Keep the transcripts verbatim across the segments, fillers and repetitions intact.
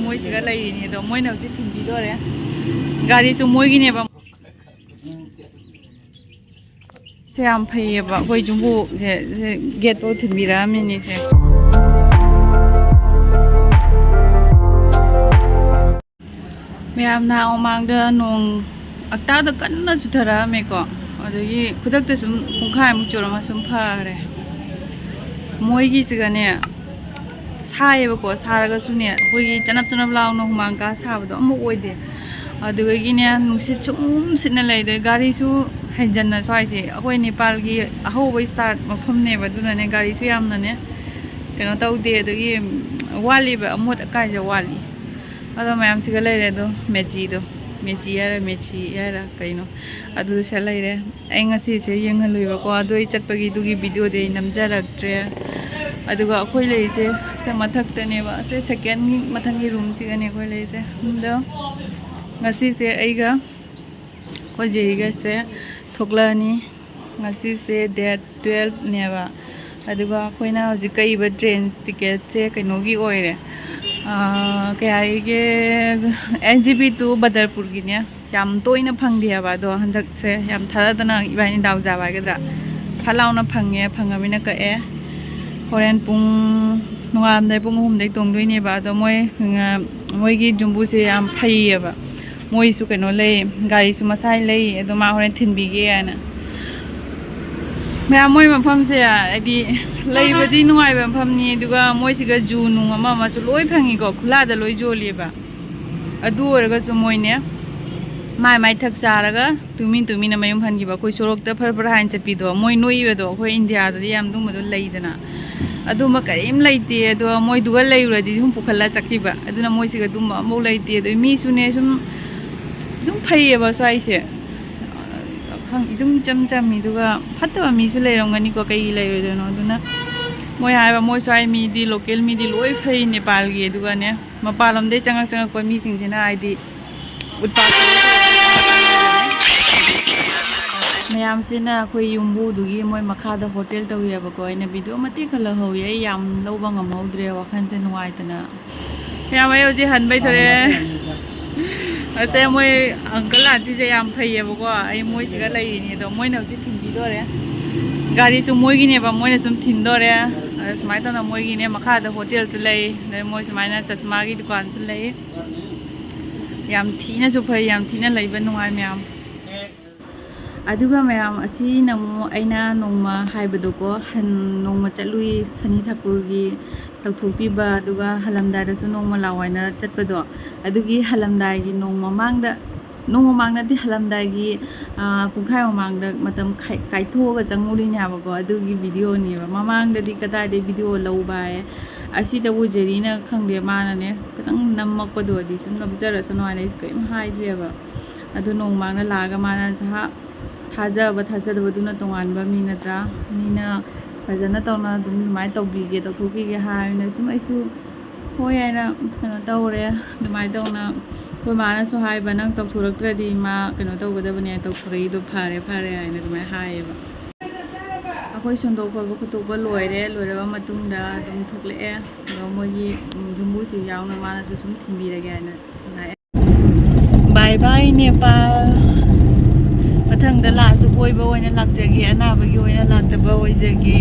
ꯃꯣꯏꯁꯤꯒ ꯂꯩꯔꯤꯅꯤ ꯑꯗꯣ, ꯃꯣꯏꯅ ꯍꯧꯖꯤꯛ ꯊꯤꯟꯕꯤꯗꯣꯔꯦ꯫ ꯒꯥꯔꯤꯁꯨ ꯃꯣꯏꯒꯤꯅꯦꯕ꯫ ꯁꯦ ꯌꯥꯝ ꯐꯩꯌꯦꯕ, ꯑꯩꯈꯣꯏ ꯖꯨꯝꯕꯨꯁꯦ, ꯁꯦ ꯒꯦꯠ ꯐꯥꯎ ꯊꯤꯟꯕꯤꯔꯛꯑꯝꯃꯤꯅꯤꯁꯦ꯫ ꯃꯌꯥꯝ, ꯅꯍꯥꯟ ꯃꯃꯥꯡꯗ ꯅꯣꯡ ꯑꯛꯇꯥꯗ ꯀꯟꯅ ꯆꯨꯊꯔꯛꯑꯝꯃꯦꯀꯣ, ꯑꯗꯒꯤ ꯈꯨꯗꯛꯇ ꯁꯨꯝ ꯄꯨꯡꯈꯥꯏꯃꯨꯛ ꯆꯨꯔꯝꯃ ꯁꯨꯝ ꯐꯈ꯭ꯔꯦ꯫ ꯃꯣꯏꯒꯤꯁꯤꯒꯅꯦ, ꯁꯥꯏꯌꯦꯕꯀꯣ, ꯁꯥꯔꯒꯁꯨꯅꯦ, ꯑꯩꯈꯣꯏꯒꯤ ꯆꯅꯞ ꯆꯅꯞ ꯂꯥꯎꯅ ꯍꯨꯃꯥꯡ ꯀꯥ ꯁꯥꯕꯗꯣ ꯑꯃꯨꯛ ꯑꯣꯏꯗꯦ꯫ ꯑꯗꯨꯗꯒꯤꯅꯦ, ꯅꯨꯡꯁꯤꯠ ꯁꯨꯝ ꯁꯤꯠꯅ ꯂꯩꯗꯣꯏ꯫ ꯒꯥꯔꯤꯁꯨ ꯍꯦꯟꯖꯟꯅ, ꯁ꯭ꯋꯥꯏꯁꯦ ꯑꯩꯈꯣꯏ ꯅꯦꯄꯥꯜꯒꯤ ꯑꯍꯧꯕ ꯁ꯭ꯇꯥꯔꯠ ꯃꯐꯝꯅꯦꯕ, ꯑꯗꯨꯅꯅꯦ ꯒꯥꯔꯤꯁꯨ ꯌꯥꯝꯅꯅꯦ ꯀꯩꯅꯣ ꯇꯧꯗꯦ꯫ ꯑꯗꯒꯤ ꯋꯥꯠꯂꯤꯕ, ꯑꯃꯣꯠ ꯑꯀꯥꯏꯁꯦ ꯋꯥꯠꯂꯤ꯫ ꯑꯗꯣ ꯃꯌꯥꯝꯁꯤꯒ ꯂꯩꯔꯦ꯫ ꯑꯗꯣ ꯃꯦꯆꯤꯗꯣ, ꯃꯦꯆꯤ ꯍꯥꯏꯔ, ꯃꯦꯆꯤ ꯍꯥꯏꯔ ꯀꯩꯅꯣ, ꯑꯗꯨꯁꯨ ꯂꯩꯔꯦ꯫ ꯑꯩ ꯉꯁꯤꯁꯦ ꯌꯦꯡꯍꯜꯂꯨꯏꯕꯀꯣ, ꯑꯗꯣ ꯑꯩ ꯆꯠꯄꯒꯤꯗꯨꯒꯤ ꯚꯤꯗꯤꯑꯣꯗꯤ ꯑꯩ ꯅꯝꯖꯔꯛꯇ꯭ꯔꯦ꯫ ꯑꯗꯨꯒ ꯑꯩꯈꯣꯏ ꯂꯩꯔꯤꯁꯦ ꯁꯦ ꯃꯊꯛꯇꯅꯦꯕ, ꯁꯦ ꯁꯦꯀꯦꯟꯒꯤ ꯃꯊꯪꯒꯤ ꯔꯨꯝꯁꯤꯒꯅꯦ ꯑꯩꯈꯣꯏ ꯂꯩꯔꯤꯁꯦ꯫ ꯑꯗꯣ ꯉꯁꯤꯁꯦ ꯑꯩꯒ ꯑꯩꯈꯣꯏ ꯖꯦꯔꯤꯒꯁꯦ ꯊꯣꯛꯂꯛꯑꯅꯤ꯫ ꯉꯁꯤꯁꯦ ꯗꯦꯠ ꯇꯨꯌꯦꯜꯞꯅꯦꯕ꯫ ꯑꯗꯨꯒ ꯑꯩꯈꯣꯏꯅ ꯍꯧꯖꯤꯛ ꯀꯛꯏꯕ ꯇ꯭ꯔꯦꯟ ꯇꯤꯀꯦꯠꯁꯦ ꯀꯩꯅꯣꯒꯤ ꯑꯣꯏꯔꯦ, ꯑꯥ, ꯀꯩ ꯍꯥꯏꯒꯦ, ꯑꯦꯟ ꯖꯤ ꯄꯤ ꯇꯨ ꯕꯗꯔꯄꯨꯔꯒꯤꯅꯦ꯫ ꯌꯥꯝ ꯇꯣꯏꯅ ꯐꯪꯗꯦ ꯍꯥꯏꯕ, ꯑꯗꯣ ꯍꯟꯗꯛꯁꯦ ꯌꯥꯝ ꯊꯥꯖꯗꯅ ꯏꯕꯥꯅꯤ ꯗꯥꯎ ꯌꯥꯕ ꯍꯥꯏꯒꯗ꯭ꯔꯥ, ꯐꯠ ꯂꯥꯎꯅ ꯐꯪꯉꯦ꯫ ꯐꯪꯉꯃꯤꯅ ꯀꯛꯑꯦ꯫ ꯍꯣꯔꯦꯟ ꯄꯨꯡ, ꯅꯣꯡꯉꯥꯜꯂꯝꯗꯥꯏ ꯄꯨꯡ ꯑꯍꯨꯝꯗꯩ ꯇꯣꯡꯗꯣꯏꯅꯦꯕ꯫ ꯑꯗꯣ ꯃꯣꯏ, ꯃꯣꯏꯒꯤ ꯖꯨꯝꯕꯨꯁꯦ ꯌꯥꯝ ꯐꯩꯌꯦꯕ꯫ ꯃꯣꯏꯁꯨ ꯀꯩꯅꯣ ꯂꯩ, ꯒꯥꯔꯤꯁꯨ ꯃꯁꯥꯏ ꯂꯩ꯫ ꯑꯗꯣ ꯃꯥ ꯍꯣꯔꯦꯟ ꯊꯤꯟꯕꯤꯒꯦ ꯍꯥꯏꯅ꯫ ꯃꯌꯥꯝ, ꯃꯣꯏ ꯃꯐꯝꯁꯦ ꯍꯥꯏꯗꯤ ꯂꯩꯕꯗꯤ ꯅꯨꯡꯉꯥꯏꯕ ꯃꯐꯝꯅꯤ, ꯑꯗꯨꯒ ꯃꯣꯏꯁꯤꯒ ꯖꯨ ꯅꯨꯡ ꯑꯃ ꯑꯃꯁꯨ ꯂꯣꯏ ꯐꯪꯉꯤꯀꯣ, ꯈꯨꯜꯂꯥꯗ ꯂꯣꯏ ꯌꯣꯜꯂꯦꯕ꯫ ꯑꯗꯨ ꯑꯣꯏꯔꯒꯁꯨ ꯃꯣꯏꯅꯦ ꯃꯥꯏ ꯃꯥꯏ ꯊꯛ ꯆꯥꯔꯒ ꯇꯨꯃꯤꯟ ꯇꯨꯃꯤꯟꯅ ꯃꯌꯨꯝ ꯍꯟꯈꯤꯕ꯫ ꯑꯩꯈꯣꯏ ꯁꯣꯔꯣꯛꯇ ꯐꯔ ꯐꯔ ꯍꯥꯏꯅ ꯆꯠꯄꯤꯗꯣ, ꯃꯣꯏ ꯅꯣꯛꯏꯕꯗꯣ, ꯑꯩꯈꯣꯏ ꯏꯟꯗꯤꯌꯥꯗꯗꯤ ꯌꯥꯝ ꯑꯗꯨꯝꯕꯗꯣ ꯂꯩꯗꯅ꯫ ꯑꯗꯨꯝꯕ ꯀꯔꯤꯝ ꯂꯩꯇꯦ꯫ ꯑꯗꯣ ꯃꯣꯏꯗꯨꯒ ꯂꯩꯔꯨꯔꯗꯤ ꯑꯗꯨꯝ ꯄꯨꯈꯠꯂ ꯆꯠꯈꯤꯕ꯫ ꯑꯗꯨꯅ ꯃꯣꯏꯁꯤꯒ ꯑꯗꯨꯝꯕ ꯑꯃꯐꯥꯎ ꯂꯩꯇꯦ꯫ ꯑꯗꯣ ꯃꯤꯁꯨꯅꯦ ꯁꯨꯝ ꯑꯗꯨꯝ ꯐꯩꯌꯦꯕ ꯁ꯭ꯋꯥꯏꯁꯦ꯫ ꯈꯪ-, ꯑꯗꯨꯝ ꯏꯆꯝ ꯆꯝꯃꯤ꯫ ꯑꯗꯨꯒ ꯐꯠꯇꯕ ꯃꯤꯁꯨ ꯂꯩꯔꯝꯒꯅꯤꯀꯣ, ꯀꯩꯒꯤ ꯂꯩꯔꯣꯏꯗꯣꯏꯅꯣ? ꯑꯗꯨꯅ ꯃꯣꯏ ꯍꯥꯏꯕ, ꯃꯣꯏ ꯁ꯭ꯋꯥꯏ ꯃꯤꯗꯤ, ꯂꯣꯀꯦꯜ ꯃꯤꯗꯤ ꯂꯣꯏ ꯐꯩ ꯅꯦꯄꯥꯜꯒꯤ꯫ ꯑꯗꯨꯒꯅꯦ, ꯃꯄꯥꯟꯂꯣꯝꯗꯩ ꯆꯪꯉꯛ ꯆꯪꯉꯛꯄ ꯃꯤꯁꯤꯡꯁꯤꯅ ꯍꯥꯏꯗꯤ ꯎꯠꯄꯥꯠ ꯃꯌꯥꯝꯁꯤꯅ ꯑꯩꯈꯣꯏ ꯌꯨꯝꯕꯨꯗꯨꯒꯤ ꯃꯣꯏ ꯃꯈꯥꯗ ꯍꯣꯇꯦꯜ ꯇꯧꯋꯦꯕꯀꯣ꯫ ꯑꯩꯅ ꯚꯤꯗꯤꯑꯣ ꯃꯇꯦꯛ ꯈꯔ ꯂꯧꯍꯧꯋꯤ, ꯑꯩ ꯌꯥꯝ ꯂꯧꯕ ꯉꯝꯍꯧꯗ꯭ꯔꯦ, ꯋꯥꯈꯜꯁꯦ ꯅꯨꯡꯉꯥꯏꯇꯅ꯫ ꯃꯌꯥꯝ, ꯑꯩ ꯍꯧꯖꯤꯛ ꯍꯟꯕꯩ ꯊꯣꯔꯛꯑꯦ꯫ ꯑꯁꯦ, ꯃꯣꯏ ꯑꯪꯀꯜ ꯑꯥꯟꯇꯤꯁꯦ ꯌꯥꯝ ꯐꯩꯌꯦꯕꯀꯣ꯫ ꯑꯩ ꯃꯣꯏꯁꯤꯒ ꯂꯩꯔꯤꯅꯤ, ꯑꯗꯣ ꯃꯣꯏꯅ ꯍꯧꯖꯤꯛ ꯊꯤꯟꯕꯤꯗꯣꯔꯦ꯫ ꯒꯥꯔꯤꯁꯨ ꯃꯣꯏꯒꯤꯅꯦꯕ, ꯃꯣꯏꯅ ꯁꯨꯝ ꯊꯤꯟꯗꯣꯔꯦ꯫ ꯑꯗ ꯁꯨꯃꯥꯏꯅ ꯇꯧꯗꯅ ꯃꯣꯏꯒꯤꯅꯦ, ꯃꯈꯥꯗ ꯍꯣꯇꯦꯜꯁꯨ ꯂꯩ, ꯑꯗꯩ ꯃꯣꯏ ꯁꯨꯃꯥꯏꯅ ꯆꯁꯃꯥꯒꯤ ꯗꯨꯀꯥꯟꯁꯨ ꯂꯩ꯫ ꯌꯥꯝ ꯊꯤꯅꯁꯨ ꯐꯩ, ꯌꯥꯝ ꯊꯤꯅ ꯂꯩꯕ ꯅꯨꯡꯉꯥꯏ ꯃꯌꯥꯝ꯫ ꯑꯗꯨꯒ ꯃꯌꯥꯝ, ꯑꯁꯤꯅ ꯑꯃꯨꯛ ꯑꯩꯅ ꯅꯣꯡꯃ ꯍꯥꯏꯕꯗꯣꯀꯣ, ꯍꯟ-, ꯅꯣꯡꯃ ꯆꯠꯂꯨꯏ ꯁꯅꯤ ꯊꯥꯀꯨꯔꯒꯤ ꯇꯧꯊꯣꯛꯄꯤꯕ, ꯑꯗꯨꯒ ꯍꯜꯂꯝꯗꯥꯏꯗꯁꯨ ꯅꯣꯡꯃ ꯂꯥꯛꯑꯣ ꯍꯥꯏꯅ ꯆꯠꯄꯗꯣ, ꯑꯗꯨꯒꯤ ꯍꯜꯂꯝꯗꯥꯏꯒꯤ ꯅꯣꯡꯃ ꯃꯃꯥꯡꯗ, ꯅꯣꯡꯃ ꯃꯃꯥꯡ ꯅꯠꯇꯦ, ꯍꯜꯂꯝꯗꯥꯏꯒꯤ, ꯑꯥ, ꯄꯨꯡꯈꯥꯏ ꯃꯃꯥꯡꯗ ꯃꯇꯝ ꯈꯥꯏ-, ꯀꯥꯏꯊꯣꯛꯑꯒ ꯆꯪꯉꯨꯔꯤꯅꯦ ꯍꯥꯏꯕꯀꯣ, ꯑꯗꯨꯒꯤ ꯚꯤꯗꯤꯑꯣꯅꯦꯕ꯫ ꯃꯃꯥꯡꯗꯗꯤ ꯀꯗꯥꯏꯗꯩ ꯚꯤꯗꯤꯑꯣ ꯂꯧꯕ ꯍꯥꯏ, ꯑꯁꯤꯗꯕꯨ ꯖꯦꯔꯤꯅ ꯈꯪꯗꯦ, ꯃꯥꯅꯅꯦ ꯈꯤꯇꯪ ꯅꯝꯃꯛꯄꯗꯨꯗꯤ ꯁꯨꯝ ꯅꯝꯖꯔꯁꯅꯨ ꯍꯥꯏꯅ ꯑꯩꯁꯨ ꯀꯔꯤꯝ ꯍꯥꯏꯗ꯭ꯔꯦꯕ꯫ ꯑꯗꯨ ꯅꯣꯡꯃ ꯃꯃꯥꯡꯗ ꯂꯥꯛꯑꯒ ꯃꯥꯅ ꯊꯥ-, ꯊꯥꯖꯕ ꯊꯥꯖꯗꯕꯗꯨꯅ ꯇꯣꯉꯥꯟꯕ ꯃꯤ ꯅꯠꯇ꯭ꯔꯥ? ꯃꯤꯅ ꯐꯖꯅ ꯇꯧꯅ ꯑꯗꯨꯝ ꯑꯗꯨꯃꯥꯏꯅ ꯇꯧꯕꯤꯒꯦ, ꯇꯧꯊꯣꯛꯄꯤꯒꯦ ꯍꯥꯏꯕꯅꯤꯅ ꯁꯨꯝ ꯑꯩꯁꯨ ꯍꯣꯏ ꯍꯥꯏꯅ ꯀꯩꯅꯣ ꯇꯧꯔꯦ꯫ ꯑꯗꯨꯃꯥꯏꯅ ꯇꯧꯅ ꯑꯩꯈꯣꯏ ꯃꯥꯅꯁꯨ ꯍꯥꯏꯕ, "ꯅꯪ ꯇꯧꯊꯣꯔꯛꯇ꯭ꯔꯗꯤ ꯃꯥ ꯀꯩꯅꯣ ꯇꯧꯒꯗꯕꯅꯦ, ꯇꯧꯊꯣꯔꯛꯏꯗꯣ ꯐꯔꯦ ꯐꯔꯦ" ꯍꯥꯏꯅ ꯑꯗꯨꯃꯥꯏꯅ ꯍꯥꯏꯌꯦꯕ꯫ ꯑꯩꯈꯣꯏ ꯁꯦꯡꯗꯣꯛ ꯈꯣꯠꯄ ꯈꯣꯠꯇꯣꯛꯄ ꯂꯣꯏꯔꯦ꯫ ꯂꯣꯏꯔꯕ ꯃꯇꯨꯡꯗ ꯑꯗꯨꯝ ꯊꯣꯛꯂꯛꯑꯦ꯫ ꯑꯗꯣ ꯃꯣꯏꯒꯤ, ꯎꯝ, ꯌꯨꯝꯕꯨꯁꯨ ꯌꯥꯎꯅ ꯃꯥꯅꯁꯨ ꯁꯨꯝ ꯊꯤꯟꯕꯤꯔꯒꯦ ꯍꯥꯏꯅ ꯂꯥꯛꯑꯦ꯫ ꯕꯥꯏ ꯕꯥꯏ ꯅꯦꯄꯥꯜ꯫ ꯃꯊꯪꯗ ꯂꯥꯛꯑꯁꯨ ꯀꯣꯏꯕ ꯑꯣꯏꯅ ꯂꯥꯛꯆꯒꯦ, ꯑꯅꯥꯕꯒꯤ ꯑꯣꯏꯅ ꯂꯥꯛꯇꯕ ꯑꯣꯏꯖꯒꯦ꯫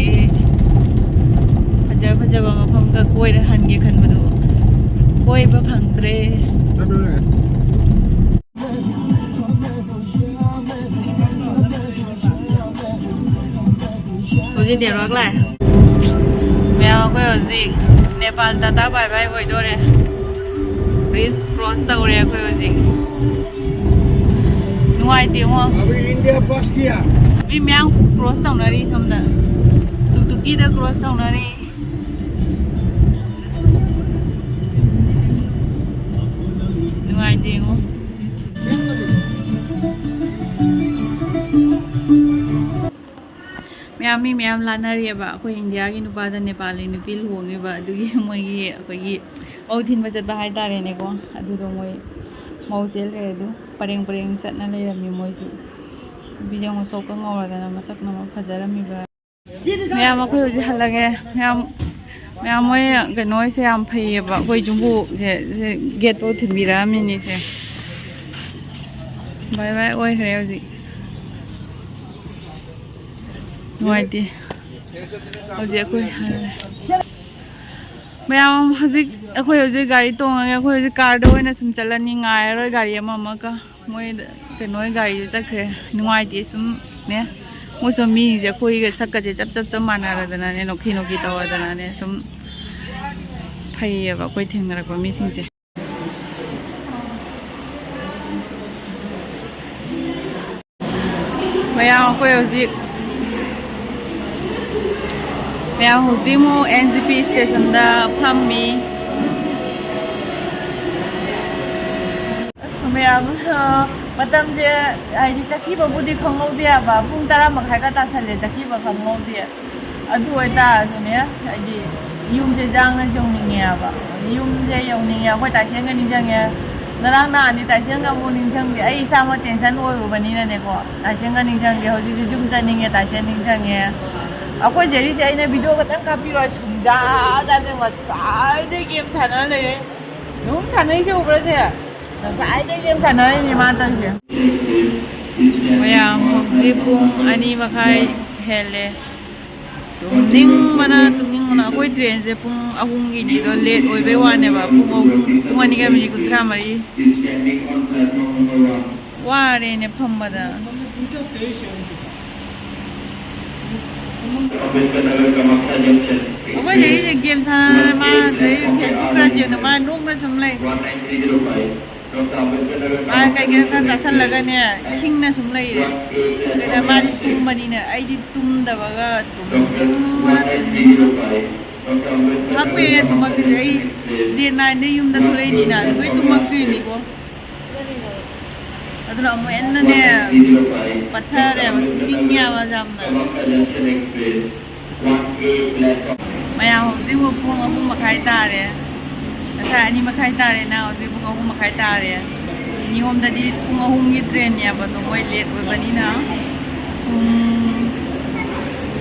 ꯐꯖ ꯐꯖꯕ ꯃꯐꯝꯒ ꯀꯣꯏꯔ ꯍꯟꯒꯦ ꯈꯟꯕꯗꯣ ꯀꯣꯏꯕ ꯐꯪꯗ꯭ꯔꯦ꯫ ꯍꯧꯖꯤꯛ ꯅꯦꯠꯋꯥꯛ ꯂꯥꯛꯑꯦ꯫ ꯃꯌꯥꯝ, ꯑꯩꯈꯣꯏ ꯍꯧꯖꯤꯛ ꯅꯦꯄꯥꯜ ꯇꯥꯇꯥ ꯕꯥꯏ ꯕꯥꯏ ꯑꯣꯏꯗꯣꯔꯦ꯫ ꯕ꯭ꯔꯤꯖ ꯀ꯭ꯔꯣꯁ ꯇꯧꯔꯦ ꯑꯩꯈꯣꯏ ꯍꯧꯖꯤꯛ꯫ ꯅꯨꯡꯉꯥꯏꯇꯦꯉꯣ꯫ अभी इंडिया पास किया। ꯃꯤ ꯃꯌꯥꯝ ꯀ꯭ꯔꯣꯁ ꯇꯧꯅꯔꯤ ꯁꯣꯝꯗ꯫ ꯇꯨꯛꯇꯨꯀꯤꯗ ꯀ꯭ꯔꯣꯁ ꯇꯧꯅꯔꯤ꯫ ꯅꯨꯡꯉꯥꯏꯇꯦꯉꯣ꯫ ꯃꯌꯥꯝ, ꯃꯤ ꯃꯌꯥꯝ ꯂꯥꯟꯅꯔꯤꯑꯕ꯫ ꯑꯩꯈꯣꯏ ꯏꯟꯗꯤꯌꯥꯒꯤ ꯅꯨꯄꯥꯗ ꯅꯦꯄꯥꯂꯤ ꯅꯨꯄꯤ ꯂꯨꯍꯣꯡꯉꯦꯕ, ꯑꯗꯨꯒꯤ ꯃꯣꯏꯒꯤ, ꯑꯩꯈꯣꯏꯒꯤ ꯃꯧ ꯊꯤꯟꯕ ꯆꯠꯄ ꯍꯥꯏꯇꯥꯔꯦꯅꯦꯀꯣ꯫ ꯑꯗꯨꯗꯣ ꯃꯣꯏ ꯃꯧ ꯆꯦꯜꯂꯦ, ꯑꯗꯨ ꯄꯔꯦꯡ ꯄꯔꯦꯡ ꯆꯠꯅ ꯂꯩꯔꯝꯃꯤ ꯃꯣꯏꯁꯨ꯫ ꯅꯨꯄꯤꯁꯦ ꯉꯧꯁꯣꯛꯀ ꯉꯧꯔꯗꯅ ꯃꯁꯛꯅ ꯃꯔꯣꯟ ꯐꯖꯔꯝꯃꯤꯕ꯫ ꯃꯌꯥꯝ, ꯑꯩꯈꯣꯏ ꯍꯧꯖꯤꯛ ꯍꯜꯂꯒꯦ꯫ ꯃꯌꯥꯝ, ꯃꯌꯥꯝ ꯃꯣꯏ ꯀꯩꯅꯣꯁꯦ ꯌꯥꯝ ꯐꯩꯌꯦꯕ, ꯑꯩꯈꯣꯏ ꯖꯨꯝꯕꯨꯁꯦ, ꯁꯦ ꯒꯦꯠꯐꯥꯎ ꯊꯤꯟꯕꯤꯔꯛꯑꯝꯃꯤꯅꯤꯁꯦ꯫ ꯕꯥꯏ ꯕꯥꯏ ꯑꯣꯏꯈ꯭ꯔꯦ ꯍꯧꯖꯤꯛ꯫ ꯅꯨꯡꯉꯥꯏꯇꯦ꯫ ꯍꯧꯖꯤꯛ ꯑꯩꯈꯣꯏ ꯃꯌꯥꯝ ꯍꯧꯖꯤꯛ ꯑꯩꯈꯣꯏ ꯍꯧꯖꯤꯛ ꯒꯥꯔꯤ ꯇꯣꯡꯉꯒꯦ꯫ ꯑꯩꯈꯣꯏ ꯍꯧꯖꯤꯛ ꯀꯥꯔꯗ ꯑꯣꯏꯅ ꯁꯨꯝ ꯆꯠꯂꯅꯤ, ꯉꯥꯏꯔꯔꯣꯏ ꯒꯥꯔꯤ ꯑꯃ ꯑꯃꯒ꯫ ꯃꯣꯏ ꯀꯩꯅꯣ ꯒꯥꯔꯤꯗ ꯆꯠꯈ꯭ꯔꯦ꯫ ꯅꯨꯡꯉꯥꯏꯇꯦ ꯁꯨꯝ ꯅꯦ꯫ ꯃꯣꯏ ꯁꯨꯝ ꯃꯤꯁꯤꯡꯁꯦ ꯑꯩꯈꯣꯏꯒ ꯁꯛꯀꯁꯦ ꯆꯞ ꯆꯞ ꯆꯞ ꯃꯥꯟꯅꯔꯗꯅꯅꯦ, ꯅꯣꯛꯈꯤ ꯅꯣꯛꯈꯤ ꯇꯧꯔꯗꯅꯅꯦ꯫ ꯁꯨꯝ ꯐꯩꯌꯦꯕ ꯑꯩꯈꯣꯏ ꯊꯦꯡꯅꯔꯛꯄ ꯃꯤꯁꯤꯡꯁꯦ꯫ ꯃꯌꯥꯝ ꯑꯩꯈꯣꯏ ꯍꯧꯖꯤꯛ ꯃꯌꯥꯝ ꯍꯧꯖꯤꯛ ꯑꯃꯨꯛ ꯑꯦꯟ ꯖꯤ ꯄꯤ ꯁ꯭ꯇꯦꯁꯟꯗ ꯐꯝꯃꯤ꯫ ꯑꯁ ꯃꯌꯥꯝ, ꯑ, ꯃꯇꯝꯁꯦ ꯍꯥꯏꯗꯤ ꯆꯠꯈꯤꯕꯕꯨꯗꯤ ꯈꯪꯍꯧꯗꯦ ꯍꯥꯏꯕ, ꯄꯨꯡ ꯇꯔꯥ ꯃꯈꯥꯏꯒ ꯇꯥꯁꯜꯂꯦ, ꯆꯠꯈꯤꯕ ꯈꯪꯍꯧꯗꯦ꯫ ꯑꯗꯨ ꯑꯣꯏꯇꯥꯔꯁꯨꯅꯦ, ꯍꯥꯏꯗꯤ ꯌꯨꯝꯁꯦ ꯖꯥꯡꯅ ꯌꯧꯅꯤꯡꯉꯦ ꯍꯥꯏꯕ꯫ ꯌꯨꯝꯁꯦ ꯌꯧꯅꯤꯡꯉꯦ꯫ ꯑꯩꯈꯣꯏ ꯇꯥꯏꯁꯦꯟꯒ ꯅꯤꯡꯁꯤꯡꯉꯦ꯫ ꯉꯔꯥꯡ ꯅꯍꯥꯟꯗꯤ ꯇꯥꯏꯁꯦꯟꯒ ꯑꯃꯨꯛ ꯅꯤꯡꯁꯤꯡꯗꯦ꯫ ꯑꯩ ꯏꯁꯥꯃꯛ ꯇꯦꯟꯁꯟ ꯑꯣꯏꯔꯨꯕꯅꯤꯅꯅꯦꯀꯣ, ꯇꯥꯏꯁꯦꯟꯒ ꯅꯤꯡꯁꯤꯡꯗꯦ꯫ ꯍꯧꯖꯤꯛꯇꯤ ꯌꯨꯝ ꯆꯠꯅꯤꯡꯉꯦ, ꯇꯥꯏꯁꯦꯟ ꯅꯤꯡꯁꯤꯡꯉꯦ꯫ ꯑꯩꯈꯣꯏ ꯖꯦꯔꯤꯁꯦ ꯑꯩꯅ ꯚꯤꯗꯤꯑꯣ ꯈꯛꯇꯪ ꯀꯥꯞꯄꯤꯔꯣ ꯍꯥꯏ ꯁꯨꯡꯌꯥ ꯌꯥꯗꯦ꯫ ꯉꯁꯥꯏꯗꯩ ꯒꯦꯝ ꯁꯥꯟꯅꯔ ꯂꯩꯔꯦ꯫ ꯑꯗꯨꯝ ꯁꯥꯟꯅꯩꯁꯦ ꯎꯕ꯭ꯔꯥ ꯁꯦ? ꯉꯁꯥꯏꯗꯩ ꯒꯦꯝ ꯁꯥꯟꯅꯔꯤꯅꯦ ꯃꯥ ꯇꯧꯔꯤꯁꯦ꯫ ꯃꯌꯥꯝ ꯍꯧꯖꯤꯛ ꯄꯨꯡ ꯑꯅꯤ ꯃꯈꯥꯏ ꯍꯦꯜꯂꯦ꯫ ꯇꯨꯝꯅꯤꯡꯕꯅ, ꯇꯨꯝꯅꯤꯡꯕꯅ꯫ ꯑꯩꯈꯣꯏ ꯇ꯭ꯔꯦꯟꯁꯦ ꯄꯨꯡ ꯑꯍꯨꯝꯒꯤꯅꯤꯗꯣ, ꯂꯦꯠ ꯑꯣꯏꯕꯩ ꯋꯥꯅꯦꯕ꯫ ꯄꯨꯡ ꯑꯍꯨꯝ, ꯄꯨꯡ ꯑꯅꯤꯒ ꯃꯤꯅꯤꯠ ꯀꯨꯟꯊ꯭ꯔꯥ ꯃꯔꯤ꯫ ꯋꯥꯔꯦꯅꯦ ꯐꯝꯕꯗ꯫ ꯑꯩꯈꯣꯏ ꯆꯍꯤꯁꯦ ꯒꯦꯝ ꯁꯥꯟꯅꯔꯦ, ꯃꯥ ꯑꯗꯩ ꯐꯦꯁꯕꯨꯛ ꯈꯔ ꯌꯦꯡꯉꯦ, ꯃꯥ ꯅꯣꯛꯅ ꯁꯨꯝ ꯂꯩ꯫ ꯃꯥ ꯀꯩꯀꯩꯅꯣ ꯈꯔ ꯆꯥꯁꯜꯂꯒꯅꯦ, ꯈꯤꯡꯅ ꯁꯨꯝ ꯂꯩꯔꯦ꯫ ꯑꯗꯨꯅ ꯃꯥꯗꯤ ꯇꯨꯝꯕꯅꯤꯅ, ꯑꯩꯗꯤ ꯇꯨꯝꯗꯕꯒ ꯇꯨꯝꯅꯤꯡꯕꯅ ꯇꯨꯝꯅꯤꯡꯕꯅ꯫ ꯉꯥꯏꯍꯥꯛ ꯀꯨꯏꯔꯦ ꯇꯨꯝꯃꯛꯇ꯭ꯔꯤꯁꯦ꯫ ꯑꯩ ꯗꯦꯠ ꯅꯥꯏꯟꯗꯩ ꯌꯨꯝꯗ ꯊꯣꯛꯂꯛꯏꯅꯤꯅ, ꯑꯗꯨꯗꯩ ꯇꯨꯝꯃꯛꯇ꯭ꯔꯤꯅꯤꯀꯣ꯫ ꯑꯗꯨꯅ ꯑꯃꯨꯛ ꯍꯦꯟꯅꯅꯦ ꯄꯠꯊꯔꯦꯕ, ꯇꯨꯝꯅꯤꯡꯉꯦꯕ ꯌꯥꯝꯅ꯫ ꯃꯌꯥꯝ ꯍꯧꯖꯤꯛ ꯑꯃꯨꯛ ꯄꯨꯡ ꯑꯍꯨꯝ ꯃꯈꯥꯏ ꯇꯥꯔꯦ꯫ ꯉꯁꯥꯏ ꯑꯅꯤ ꯃꯈꯥꯏ ꯇꯥꯔꯦꯅ, ꯍꯧꯖꯤꯛ ꯄꯨꯡ ꯑꯍꯨꯝ ꯃꯈꯥꯏ ꯇꯥꯔꯦ꯫ ꯅꯤꯌꯣꯝꯗꯗꯤ ꯄꯨꯡ ꯑꯍꯨꯝꯒꯤ ꯇ꯭ꯔꯦꯟꯅꯦꯕ, ꯑꯗꯣ ꯃꯣꯏ ꯂꯦꯠ ꯑꯣꯏꯕꯅꯤꯅ ꯄꯨꯡ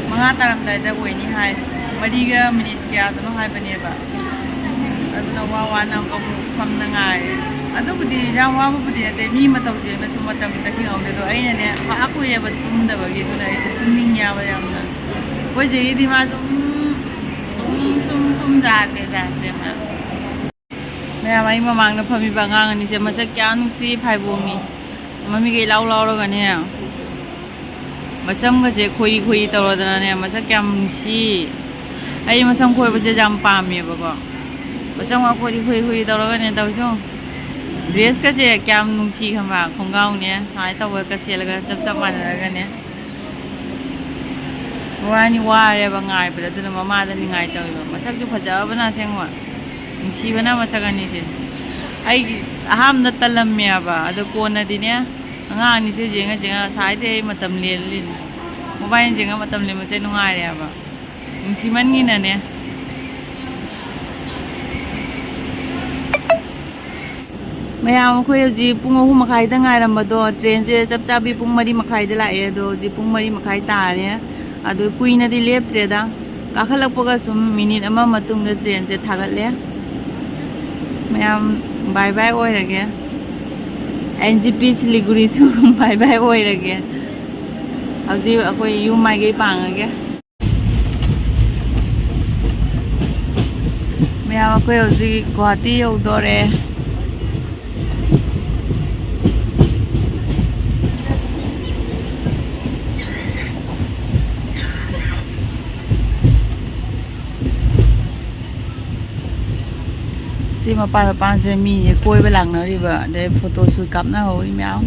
ꯃꯉꯥ ꯇꯥꯔꯝꯗꯥꯏꯗ ꯑꯣꯏꯅꯤ ꯍꯥꯏ꯫ ꯃꯔꯤꯒ ꯃꯤꯅꯤꯠ ꯀꯌꯥꯗꯅꯣ ꯍꯥꯏꯕꯅꯦꯕ꯫ ꯑꯗꯨꯅ ꯋꯥ ꯋꯥꯅ ꯑꯃꯨꯛ ꯐꯝꯅ ꯉꯥꯏꯔꯦ꯫ ꯑꯗꯨꯕꯨꯗꯤ ꯌꯥꯝ ꯋꯥꯕꯕꯨꯗꯤ ꯅꯠꯇꯦ, ꯃꯤ ꯃꯇꯧ ꯆꯦꯡꯅꯁꯨ ꯃꯇꯝ ꯆꯠꯈꯤꯍꯧꯗꯦ꯫ ꯑꯗꯣ ꯑꯩꯅꯅꯦ, ꯄꯥꯛ ꯀꯨꯏꯔꯦꯕ ꯇꯨꯝꯗꯕꯒꯤ, ꯑꯗꯨꯅ ꯑꯩꯁꯦ ꯇꯨꯝꯅꯤꯡꯉꯦꯕ ꯌꯥꯝꯅ꯫ ꯑꯩꯈꯣꯏ ꯆꯦꯒꯤꯗꯤ ꯃꯥ ꯁꯨꯝ, ꯁꯨꯝ, ꯁꯨꯝ, ꯁꯨꯝ ꯖꯥꯠꯅꯦ, ꯖꯥꯠꯅꯦ ꯃꯥ꯫ ꯃꯌꯥꯝ, ꯑꯩ ꯃꯃꯥꯡꯗ ꯐꯝꯃꯤꯕ ꯑꯉꯥꯡ ꯑꯅꯤꯁꯦ ꯃꯁꯛ ꯀꯌꯥ ꯅꯨꯡꯁꯤ, ꯐꯥꯏꯕꯣꯡꯅꯤ꯫ ꯃꯃꯤꯒ ꯏꯂꯥꯎ ꯂꯥꯎꯔꯒꯅꯦ, ꯃꯁꯝꯒꯁꯦ ꯈꯣꯏꯔꯤ ꯈꯣꯏꯔꯤ ꯇꯧꯔꯗꯅꯅꯦ, ꯃꯁꯛ ꯀꯌꯥꯝ ꯅꯨꯡꯁꯤ꯫ ꯑꯩ ꯃꯁꯝ ꯈꯣꯏꯕꯁꯦ ꯌꯥꯝ ꯄꯥꯝꯃꯦꯕꯀꯣ꯫ ꯃꯁꯝꯒ ꯈꯣꯏꯔꯤ ꯈꯣꯏꯔꯤ ꯈꯣꯏꯔꯤ ꯇꯧꯔꯒꯅꯦ ꯇꯧꯔꯤꯁꯦ ꯌꯦꯡꯉꯣ꯫ ꯗ꯭ꯔꯦꯁꯀꯁꯦ ꯀꯌꯥꯝ ꯅꯨꯡꯁꯤ ꯈꯪꯕ꯭ꯔꯥ? ꯈꯣꯡꯒ꯭ꯔꯥꯎꯅꯦ ꯁꯨꯃꯥꯏꯅ ꯇꯧꯕꯒ ꯁꯦꯠꯂꯒ ꯆꯞ ꯆꯞ ꯃꯥꯟꯅꯔꯒꯅꯦ꯫ ꯃꯕꯥꯅꯤ ꯋꯥꯔꯦꯕ ꯉꯥꯏꯕꯗ, ꯑꯗꯨꯅ ꯃꯃꯥꯗ ꯅꯤꯡꯉꯥꯏ ꯇꯧꯋꯦꯕ꯫ ꯃꯁꯛꯁꯨ ꯐꯖꯕꯅ ꯑꯁꯦꯡꯕ, ꯅꯨꯡꯁꯤꯕꯅ ꯃꯁꯛ ꯑꯅꯤꯁꯦ꯫ ꯑꯩꯒꯤ ꯑꯍꯥꯟꯕꯗ ꯇꯜꯂꯝꯃꯦꯕ, ꯑꯗꯣ ꯀꯣꯟꯅꯗꯤꯅꯦ, ꯑꯉꯥꯡ ꯑꯅꯤꯁꯦ ꯌꯦꯡꯉ ꯌꯦꯡꯉ ꯉꯁꯥꯏꯗꯩ ꯑꯩ ꯃꯇꯝ ꯂꯦꯜꯂꯤꯅꯦ꯫ ꯃꯕꯥꯅꯤ ꯌꯦꯡꯉ ꯃꯇꯝ ꯂꯦꯟꯕꯁꯦ ꯅꯨꯡꯉꯥꯏꯔꯦꯕ, ꯅꯨꯡꯁꯤꯃꯟꯒꯤꯅꯅꯦ꯫ ꯃꯌꯥꯝ, ꯑꯩꯈꯣꯏ ꯍꯧꯖꯤꯛ ꯄꯨꯡ ꯑꯍꯨꯝ ꯃꯈꯥꯏꯗ ꯉꯥꯏꯔꯝꯕꯗꯣ, ꯇ꯭ꯔꯦꯟꯁꯦ ꯆꯞ ꯆꯥꯕꯤ ꯄꯨꯡ ꯃꯔꯤ ꯃꯈꯥꯏꯗ ꯂꯥꯛꯑꯦ꯫ ꯑꯗꯣ ꯍꯧꯖꯤꯛ ꯄꯨꯡ ꯃꯔꯤ ꯃꯈꯥꯏ ꯇꯥꯔꯦ꯫ ꯑꯗꯣ ꯀꯨꯏꯅꯗꯤ ꯂꯦꯞꯇ꯭ꯔꯦꯗ, ꯀꯥꯈꯠꯂꯛꯄꯒ ꯁꯨꯝ ꯃꯤꯅꯤꯠ ꯑꯃ ꯃꯇꯨꯡꯗ ꯇ꯭ꯔꯦꯟꯁꯦ ꯊꯥꯒꯠꯂꯦ꯫ ꯃꯌꯥꯝ, ꯕꯥꯏ ꯕꯥꯏ ꯑꯣꯏꯔꯒꯦ꯫ ꯑꯦꯟ ꯖꯤ ꯄꯤ ꯁꯤꯂꯤꯒꯨꯔꯤꯁꯨ ꯕꯥꯏ ꯕꯥꯏ ꯑꯣꯏꯔꯒꯦ꯫ ꯍꯧꯖꯤꯛ ꯑꯩꯈꯣꯏ ꯌꯨꯝ ꯃꯥꯏꯀꯩ ꯄꯥꯡꯉꯒꯦ꯫ ꯃꯌꯥꯝ, ꯑꯩꯈꯣꯏ ꯍꯧꯖꯤꯛ ꯒꯨꯍꯥꯇꯤ ꯌꯧꯗꯣꯔꯦ꯫ ꯁꯤ ꯃꯄꯥꯟ ꯃꯄꯥꯟꯁꯦ ꯃꯤꯁꯦ ꯀꯣꯏꯕ ꯂꯥꯛꯅꯔꯤꯕ, ꯑꯗꯩ ꯐꯣꯇꯣ ꯁꯨꯠ ꯀꯥꯞꯅꯍꯧꯔꯤ ꯃꯌꯥꯝ꯫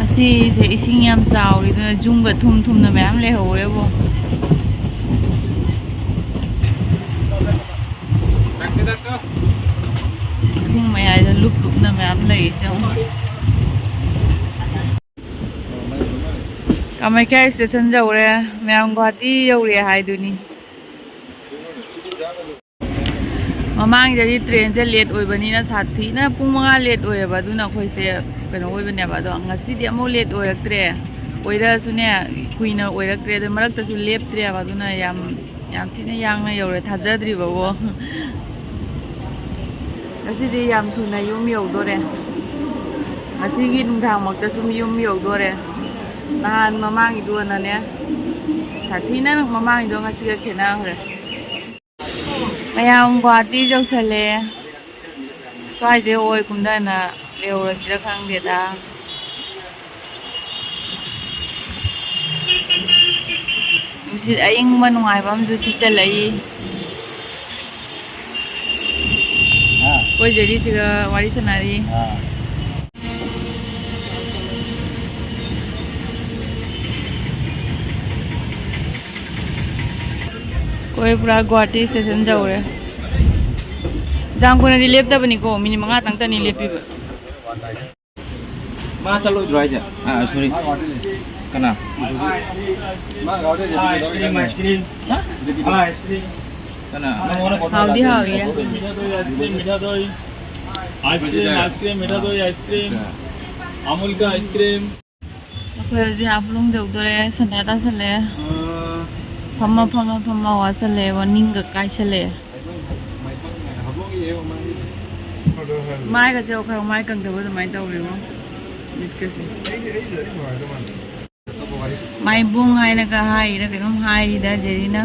ꯑꯁꯤꯁꯦ ꯏꯁꯤꯡ ꯌꯥꯝ ꯆꯥꯎꯔꯤ, ꯑꯗꯨꯅ ꯌꯨꯝꯒ ꯊꯨꯝ ꯊꯨꯝꯅ ꯃꯌꯥꯝ ꯂꯩꯍꯧꯔꯦꯕꯣ꯫ ꯏꯁꯤꯡ ꯃꯌꯥꯏꯗ ꯂꯨꯞ ꯂꯨꯞꯅ ꯃꯌꯥꯝ ꯂꯩꯔꯤꯁꯦ ꯌꯦꯡꯉꯣ꯫ ꯀꯥꯃꯥꯈ꯭ꯌꯥ ꯁ꯭ꯇꯦꯁꯟ ꯌꯧꯔꯦ꯫ ꯃꯌꯥꯝ, ꯒꯨꯍꯥꯇꯤ ꯌꯧꯔꯦ ꯍꯥꯏꯗꯨꯅꯤ꯫ ꯃꯃꯥꯡꯗꯗꯤ ꯇ꯭ꯔꯦꯟꯁꯦ ꯂꯦꯠ ꯑꯣꯏꯕꯅꯤꯅ, ꯁꯥꯊꯤꯅ ꯄꯨꯡ ꯃꯉꯥ ꯂꯦꯠ ꯑꯣꯏꯌꯦꯕ꯫ ꯑꯗꯨꯅ ꯑꯩꯈꯣꯏꯁꯦ ꯀꯩꯅꯣ ꯑꯣꯏꯕꯅꯦꯕ꯫ ꯑꯗꯣ ꯉꯁꯤꯗꯤ ꯑꯃꯨꯛ ꯂꯦꯠ ꯑꯣꯏꯔꯛꯇ꯭ꯔꯦ, ꯑꯣꯏꯔꯛꯑꯁꯨꯅꯦ ꯀꯨꯏꯅ ꯑꯣꯏꯔꯛꯇ꯭ꯔꯦ꯫ ꯑꯗꯣ ꯃꯔꯛꯇꯁꯨ ꯂꯦꯞꯇ꯭ꯔꯦꯕ꯫ ꯑꯗꯨꯅ ꯌꯥꯝ ꯌꯥꯝ ꯊꯤꯅ ꯌꯥꯡꯅ ꯌꯧꯔꯦ, ꯊꯥꯖꯗ꯭ꯔꯤꯕꯀꯣ꯫ ꯉꯁꯤꯗꯤ ꯌꯥꯝ ꯊꯨꯅ ꯌꯨꯝ ꯌꯧꯗꯣꯔꯦ꯫ ꯉꯁꯤꯒꯤ ꯅꯨꯡꯗꯥꯡꯃꯛꯇ ꯁꯨꯝ ꯌꯨꯝ ꯌꯧꯗꯣꯔꯦ꯫ ꯅꯍꯥꯟ ꯃꯃꯥꯡꯒꯤꯗꯨꯅꯅꯦ, ꯁꯥꯊꯤꯅ ꯃꯃꯥꯡꯒꯤꯗꯣ ꯉꯁꯤꯒ ꯈꯦꯠꯅꯈ꯭ꯔꯦ꯫ ꯃꯌꯥꯝ ꯒꯨꯍꯥꯇꯤ ꯌꯧꯁꯜꯂꯦ꯫ ꯁ꯭ꯋꯥꯏꯁꯦ ꯑꯣꯏ ꯀꯨꯝꯗꯅ ꯂꯩꯍꯧꯔꯁꯤꯔ ꯈꯪꯗꯦꯗ꯫ ꯅꯨꯡꯁꯤꯠ ꯑꯏꯪꯕ ꯅꯨꯡꯉꯥꯏꯕ ꯑꯃꯁꯨ ꯁꯤꯠꯆꯜꯂꯛꯏ꯫ ꯑꯥ꯫ ꯑꯩꯈꯣꯏ ꯖꯦꯔꯤꯁꯤꯒ ꯋꯥꯔꯤ ꯁꯥꯟꯅꯔꯤ꯫ ꯑꯥ꯫ ꯑꯩꯈꯣꯏ ꯄꯨꯔꯥ ꯒꯨꯍꯥꯇꯤ ꯁ꯭ꯇꯦꯁꯟ ꯌꯧꯔꯦ꯫ ꯌꯥꯝ ꯀꯨꯏꯅꯗꯤ ꯂꯦꯞꯇꯕꯅꯤꯀꯣ, ꯃꯤꯅꯤꯠ ꯃꯉꯥꯇꯪꯇꯅꯤ ꯂꯦꯞꯄꯤꯕ꯫ ꯃꯥ ꯆꯠꯂꯣꯏꯗ꯭ꯔꯣ ꯍꯥꯏꯁꯦ? ꯑꯥ, ꯁꯣꯔꯤ꯫ ꯀꯅꯥ? Ice cream, ice cream. ꯍꯥ? Ice cream. ꯀꯅꯥ? ꯍꯥꯎꯗꯤ ꯍꯥꯎꯏꯌꯦ꯫ ꯑꯥꯏꯁ ꯀ꯭ꯔꯤꯝ, ꯃꯤꯊꯥ ꯗꯣꯏ ꯑꯥꯏꯁ ꯀ꯭ꯔꯤꯝ꯫ ꯑꯥꯏꯁ ꯀ꯭ꯔꯤꯝ, ꯃꯤꯊꯥ ꯗꯣꯏ ꯑꯥꯏꯁ ꯀ꯭ꯔꯤꯝ꯫ ꯑꯃꯨꯜ ꯀꯥ ꯑꯥꯏꯁ ꯀ꯭ꯔꯤꯝ꯫ ꯑꯩꯈꯣꯏ ꯍꯧꯖꯤꯛ ꯍꯥꯐꯂꯣꯡ ꯌꯧꯗꯣꯔꯦ, ꯁꯟꯗꯥ ꯇꯥꯁꯜꯂꯛꯑꯦ꯫ ꯐꯝꯃ, ꯐꯝꯃ, ꯐꯝꯃ ꯋꯥꯁꯜꯂꯛꯑꯦ, ꯋꯥꯅꯤꯡꯒ ꯀꯥꯏꯁꯜꯂꯛꯑꯦ꯫ ꯃꯥꯏꯒꯁꯦ ꯑꯩꯈꯣꯏ ꯃꯥꯏ ꯀꯪꯗꯕ ꯑꯗꯨꯃꯥꯏꯅ ꯇꯧꯔꯦꯉꯣ꯫ ꯃꯤꯠꯀꯁꯦ꯫ ꯃꯥꯏꯕꯣꯡ ꯍꯥꯏꯅꯒ ꯍꯥꯏꯔꯤꯔ ꯀꯩꯅꯣꯝ ꯍꯥꯏꯔꯤꯗ ꯖꯦꯔꯤꯅ꯫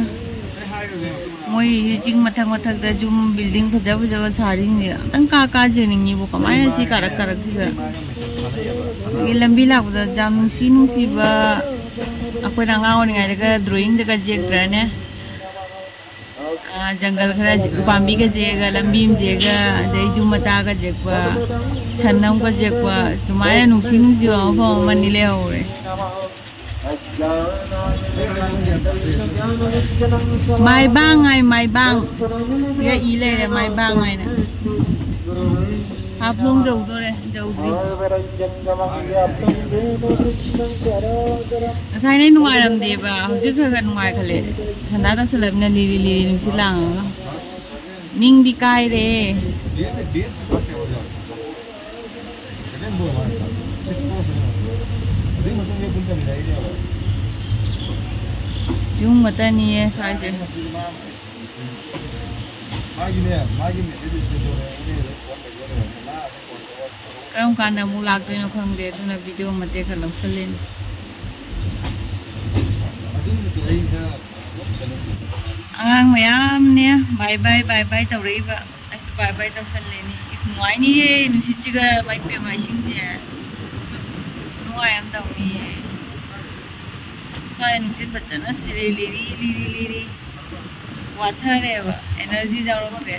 ꯃꯣꯏꯒꯤꯁꯦ ꯆꯤꯡ ꯃꯊꯛ ꯃꯊꯛꯇ ꯌꯨꯝ building ꯐꯖ ꯐꯖꯕ ꯁꯥꯔꯤꯁꯤꯡꯁꯦ ꯑꯝꯇꯪ ꯀꯥ ꯀꯥ ꯌꯦꯡꯅꯤꯡꯉꯤꯕꯣ, ꯀꯃꯥꯏꯅ ꯁꯤ ꯀꯥꯔꯛ ꯀꯥꯔꯛꯁꯤꯗ꯫ ꯑꯗꯒꯤ ꯂꯝꯕꯤ ꯂꯥꯛꯄꯗ ꯌꯥꯝ ꯅꯨꯡꯁꯤ ꯅꯨꯡꯁꯤꯕ, ꯑꯩꯈꯣꯏꯅ ꯑꯉꯥꯡ ꯑꯣꯏꯔꯤꯉꯩꯗꯒ drawingꯗꯒ ꯌꯦꯛꯇ꯭ꯔꯅꯦ? ꯑꯥ, ꯖꯪꯒꯜ ꯈꯔ, ꯎꯄꯥꯝꯕꯤꯒ ꯌꯦꯛꯑꯒ, ꯂꯝꯕꯤ ꯑꯃ ꯌꯦꯛꯑꯒ, ꯑꯗꯩ ꯌꯨꯝ ꯃꯆꯥꯒ ꯌꯦꯛꯄ, ꯁꯟ ꯑꯃꯒ ꯌꯦꯛꯄ, ꯑꯗꯨꯃꯥꯏꯅ ꯅꯨꯡꯁꯤ ꯅꯨꯡꯁꯤꯕ ꯃꯐꯝ ꯑꯃꯅꯤ ꯂꯩꯍꯧꯔꯦ꯫ ꯃꯥꯏꯕꯥꯡ ꯍꯥꯏ, ꯃꯥꯏꯕꯥꯡ꯫ ꯁꯤꯗ ꯏ ꯂꯩꯔꯦ, ꯃꯥꯏꯕꯥꯡ ꯍꯥꯏꯅ꯫ ꯍꯥꯐꯂꯣꯡ ꯌꯧꯗꯣꯔꯦ, ꯌꯧꯗ꯭ꯔꯤ꯫ ꯉꯁꯥꯏꯅ ꯅꯨꯡꯉꯥꯏꯔꯝꯗꯦꯕ, ꯍꯧꯖꯤꯛ ꯈꯔ ꯈꯔ ꯅꯨꯡꯉꯥꯏꯈꯠꯂꯦ꯫ ꯁꯟꯗꯥ ꯇꯥꯁꯜꯂꯛꯑꯃꯤꯅ ꯂꯤꯔꯤ ꯂꯤꯔꯤ ꯅꯨꯡꯁꯤꯠ ꯂꯥꯡꯉꯒ꯫ ꯅꯤꯡꯗꯤ ꯀꯥꯏꯔꯦ꯫ ꯌꯨꯝ ꯈꯛꯇꯅꯤꯌꯦ ꯁ꯭ꯋꯥꯏꯁꯦ꯫ ꯀꯔꯝ ꯀꯥꯟꯗ ꯑꯃꯨꯛ ꯂꯥꯛꯇꯣꯏꯅꯣ ꯈꯪꯗꯦ, ꯑꯗꯨꯅ ꯚꯤꯗꯤꯑꯣ ꯃꯇꯦꯛ ꯈꯔ ꯂꯧꯁꯜꯂꯤꯅꯤ꯫ ꯑꯉꯥꯡ ꯃꯌꯥꯝꯅꯦ ꯕꯥꯏ ꯕꯥꯏ ꯕꯥꯏ ꯕꯥꯏ ꯇꯧꯔꯛꯏꯕ꯫ ꯑꯩꯁꯨ ꯕꯥꯏ ꯕꯥꯏ ꯇꯧꯁꯜꯂꯤꯅꯤ꯫ ꯏꯁ, ꯅꯨꯡꯉꯥꯏꯅꯤꯌꯦ ꯅꯨꯡꯁꯤꯠꯁꯤꯒ, ꯃꯥꯏ ꯄꯦꯝꯃ ꯏꯁꯤꯡꯁꯦ꯫ ꯅꯨꯡꯉꯥꯏ ꯑꯃ ꯇꯧꯅꯤꯌꯦ꯫ ꯁ꯭ꯋꯥꯏ ꯅꯨꯡꯁꯤꯠ ꯐꯖꯅ ꯁꯤꯠꯂꯤ, ꯂꯤꯔꯤ ꯂꯤꯔꯤ ꯂꯤꯔꯤ꯫ ꯋꯥꯊꯔꯦꯕ, ꯑꯦꯅꯔꯖꯤ ꯌꯥꯎꯔꯛꯇ꯭ꯔꯦ꯫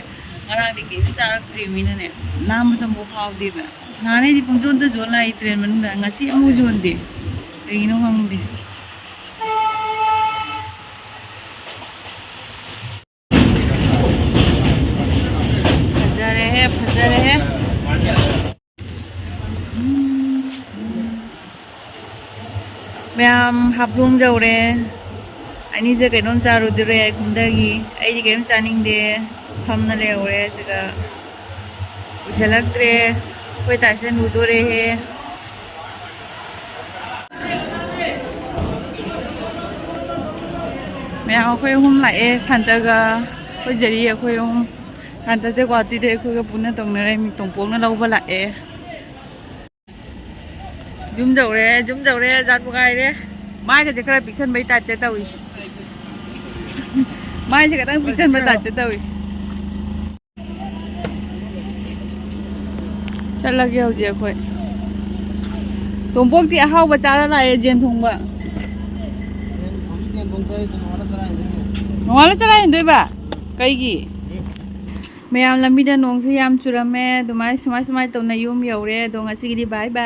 ꯉꯔꯥꯡꯗꯤ ꯀꯩꯝ ꯆꯥꯔꯛꯇ꯭ꯔꯤꯕꯅꯤꯅꯅꯦ, ꯂꯥꯝꯕꯁꯨ ꯑꯃꯨꯛ ꯐꯥꯎꯗꯦꯕ꯫ ꯅꯍꯥꯟꯈꯩꯗꯤ ꯄꯨꯡ ꯌꯣꯟꯗ ꯌꯣꯟ ꯂꯥꯛꯏ ꯇ꯭ꯔꯦꯟ ꯃꯅꯨꯡꯗ, ꯉꯁꯤ ꯑꯃꯨꯛ ꯌꯣꯟꯗꯦ꯫ ꯀꯩꯒꯤꯅꯣ ꯈꯪꯗꯦ꯫ ꯐꯖꯔꯦꯍꯦ, ꯐꯖꯔꯦꯍꯦ꯫ ꯃꯌꯥꯝ ꯍꯥꯞꯂꯣꯡ ꯌꯧꯔꯦ꯫ ꯑꯅꯤꯁꯦ ꯀꯩꯅꯣꯝ ꯆꯥꯔꯨꯗꯣꯔꯦ ꯀꯨꯝꯊꯈꯤ꯫ ꯑꯩꯗꯤ ꯀꯩꯝ ꯆꯥꯅꯤꯡꯗꯦ, ꯐꯝꯅ ꯂꯩꯍꯧꯔꯦ ꯁꯤꯗ꯫ ꯀꯨꯏꯁꯜꯂꯛꯇ꯭ꯔꯦ, ꯑꯩꯈꯣꯏ ꯇꯥꯏꯁꯟ ꯎꯗꯣꯔꯦꯍꯦ꯫ ꯃꯌꯥꯝ ꯑꯩꯈꯣꯏ ꯑꯍꯨꯝ ꯂꯥꯛꯑꯦ, ꯁꯥꯟꯇꯒ ꯑꯩꯈꯣꯏ ꯖꯦꯔꯤ, ꯑꯩꯈꯣꯏ ꯑꯍꯨꯝ꯫ ꯁꯥꯟꯇꯁꯦ ꯒꯨꯍꯥꯇꯤꯗ ꯑꯩꯈꯣꯏꯒ ꯄꯨꯟꯅ ꯇꯧꯅꯔꯦ, ꯃꯤ ꯇꯣꯝꯄꯣꯛꯅ ꯂꯧꯕ ꯂꯥꯛꯑꯦ꯫ ꯌꯨꯝ ꯌꯧꯔꯦ, ꯌꯨꯝ ꯌꯧꯔꯦ, ꯖꯥꯠꯄꯨ ꯉꯥꯏꯔꯦ꯫ ꯃꯥꯏꯒꯁꯦ ꯈꯔ ꯄꯤꯛꯁꯟꯕꯩ ꯇꯥꯏꯞꯇ ꯇꯧꯏ꯫ ꯃꯥꯏꯁꯦ ꯈꯤꯇꯪ ꯄꯤꯛꯁꯟꯕ ꯇꯥꯏꯞꯇ ꯇꯧꯏ꯫ ꯆꯠꯂꯒꯦ ꯍꯧꯖꯤꯛ ꯑꯩꯈꯣꯏ꯫ ꯇꯣꯝꯄꯣꯛꯇꯤ ꯑꯍꯥꯎꯕ ꯆꯥꯔ ꯂꯥꯛꯑꯦ, ꯌꯦꯟ ꯊꯣꯡꯕ꯫ ꯅꯣꯡꯉꯥꯜꯂ ꯆꯔꯥ ꯍꯦꯟꯗꯣꯏꯕ? ꯀꯩꯒꯤ? ꯃꯌꯥꯝ ꯂꯝꯕꯤꯗ ꯅꯣꯡꯁꯨ ꯌꯥꯝ ꯆꯨꯔꯝꯃꯦ꯫ ꯑꯗꯨꯃꯥꯏ, ꯁꯨꯃꯥꯏ, ꯁꯨꯃꯥꯏ ꯇꯧꯅ ꯌꯨꯝ ꯌꯧꯔꯦ꯫ ꯑꯗꯣ ꯉꯁꯤꯒꯤꯗꯤ bye bye꯫